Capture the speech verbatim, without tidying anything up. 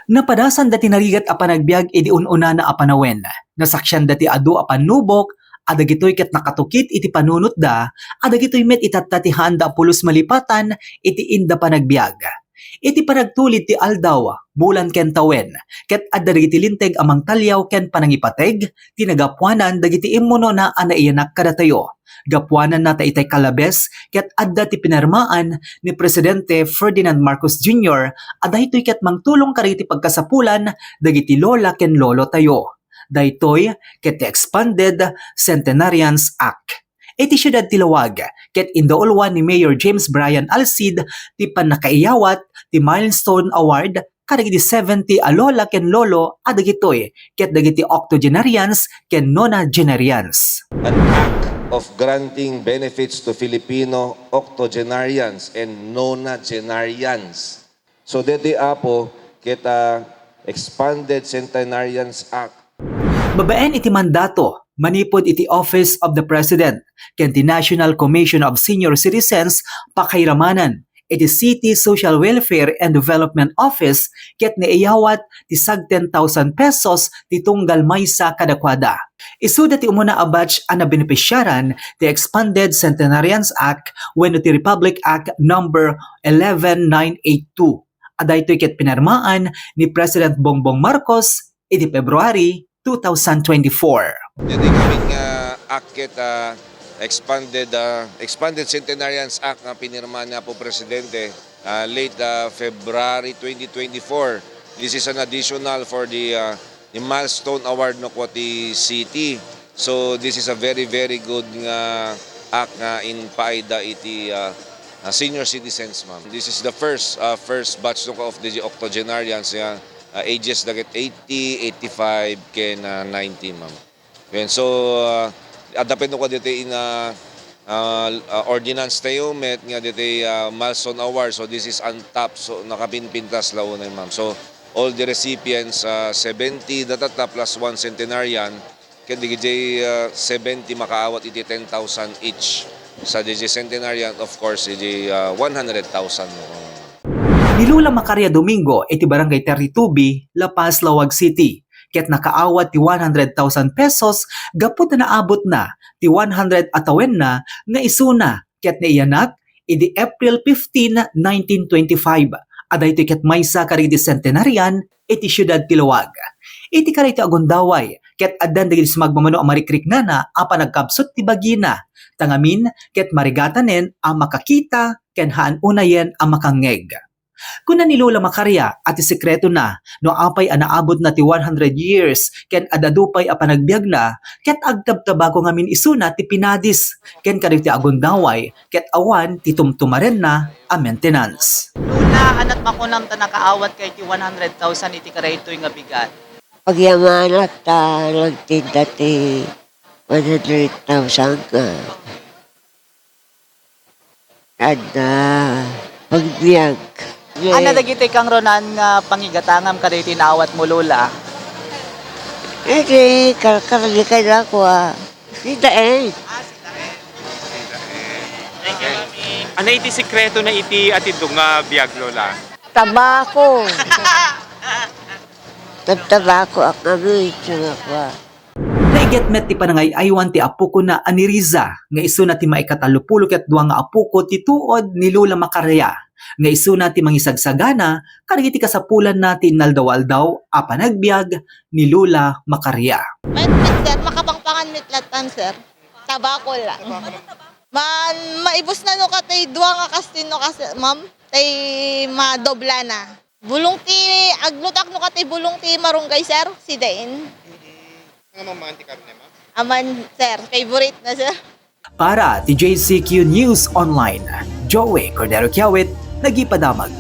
Napadasan dati narigat a panagbiag idi un-unana a panawen. Nasaksian dati adu a pannubok, a dagitoy ket nakatukit iti panunotda, a dagitoy met itatta ti haanda a pulos malipatan iti inda panagbiag. Iti panagtulid ti aldaw, bulan ken tawen, ket adda dagiti linteg a mangtaliaw ken panangipateg ti nagapuanan dagiti immunona a naiyanak kadatayo. Gapuananna ta itay kalabes ket adda ti pinirmaan ni Presidente Ferdinand Marcos Junior a daytoy ket mangtulong kadagiti pagkasapulan dagiti lola ken lolotayo. Daytoy ket ti Expanded Centenarians Act. Iti siudad ti Laoag, ket indauluan ni Mayor James Brian Alcid ti pannakaiyawat ti Milestone Award kadagiti seventy a lola ken lolo a dagitoy ket dagiti octogenarians ken nonagenarians. An act of granting benefits to Filipino octogenarians and nonagenarians. So, deti, Apo, ket, ah, Expanded Centenarians Act. Babaen iti mandato, manipud iti Office of the President ken ti National Commission of Senior Citizens, pakairamanan iti City Social Welfare and Development Office ket naiyawat ti sag ten thousand pesos ti tunggal maysa kadakuada. Isuda ti umuna a batch a nabenepisiaran ti Expanded Centenarians Act wenno ti Republic Act Number eleven nine eight two. A daytoy ket pinirmaan ni President Bongbong Marcos idi February two thousand twenty-four. Daytoy ngamin nga act ket, ah, expanded, ah, Expanded Centenarians Act nga pinirma ni Apo Presidente, ah, late, ah, February twenty twenty-four. This is an additional for the, ah, the milestone award no ko ti city. So this is a very, very good nga act nga impaayda iti, ah, ah, senior citizens, ma'am. This is the first, ah, first batch no ko of the octogenarians nga, ah, ages dagiti eighty, eighty-five, ken, ah, ninety, ma'am. Ken so, ah, adda pay no ko diti in, ah, ah, ah, ordinance tayo met nga diti, ah, milestone award. So this is on top. So nakapinpintas la unay, ma'am. So all the recipients, ah, seventy datata plus one centenarian, ket dagiti, ah, seventy makaawat iti ten thousand each. Sa dagiti centenarian, of course, iti, ah, one hundred thousand. Ni Lola Macaria Domingo iti Barangay thirty-two B, La Paz, Laoag City, ket nakaawat ti one hundred thousand pesos gapu ta naabutna ti one hundred a tawenna nga isuna ket naiyanak idi April fifteen, nineteen twenty-five, a daytoy ket maysa kadagiti centenarian iti siudad ti Laoag. Iti kadaytoy a gundaway, ket addan dagiti sumagmamano a marikriknana a panagkabsut ti bagina, ta ngamin ket marigatanen a makakita ken haan unayen a makangngeg. Kuna ni Lola Macaria a ti sekretona no apay a naabutna ti one hundred years ken ad-adu pay a panagbiagna, ket agtabtabago ngamin isuna ti pinadis ken kadagiti a gundaway ket awan ti tumtumarenna a maintenance. Lola, anat makunam ta nakaawat kay ti one hundred thousand iti karaytoy nga bigat? Agyamanak ta nagtinda ti one hundred thousand nga adda pagbiag. Ania dagiti kangrunan nga pangigatangam kadagiti naawatmo, Lola? Iti karkargi kadakuada. Sida, eh. Ania iti sekretona iti atidmo nga biag, Lola? Tabako. Tab-, tabako a kami, iti nga kua. Naiget met ti panangay-aywan ti apokona a ni Riza nga isuna ti maikatallopulo ket dua nga apoko ti tuod ni Lola Macaria, nga isuna ti mangisagsagana kadagiti kasapulanna ti innaldaw-aldaw a panagbiag ni Lola Macaria. Met, met, sir, makapangpangan met latta, sir. Tabako la. Man, maibusna no katay dua nga kastin no kas-, ma'am, tay madoblana. Bulong ti aglutak no katay bulong ti marunggay, sir, sidain. Nga mamang ti karne, ma'am? Aman, sir, favorite na, sir. Para ti J C Q News Online, Joey Cordero Kiawit, nagipadamag.